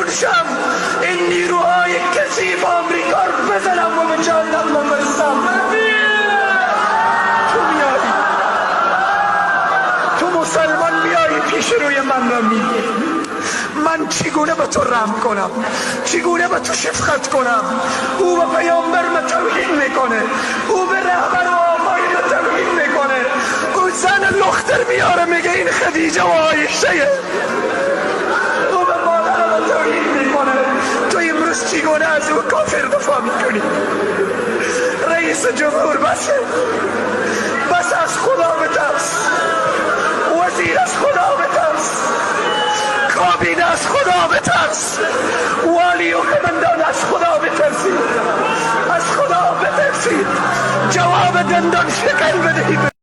شم، این نیروهای کثیف آمریکا رو بزنم و به جهنم بفرستم. تو میایی، تو مسلمان میایی پیش روی من را میگی، من چگونه به تو رحم کنم؟ چگونه به تو شفقت کنم؟ او به پیامبر من توهین میکنه، او به رهبر و آقای من توهین میکنه، او زن لختر میاره میگه این خدیجه و عایشه، او به مادر من توهین میکنه. تو امروز چگونه از او کافر دفاع میکنی؟ رئیس جمهور بسه، بس، از خدا بترس. وزیر از خدا بترس، کابینه از خدا بترس، والی و کمندان از خدا بترسید، از خدا بترسید، جواب دندان شکن بدهید.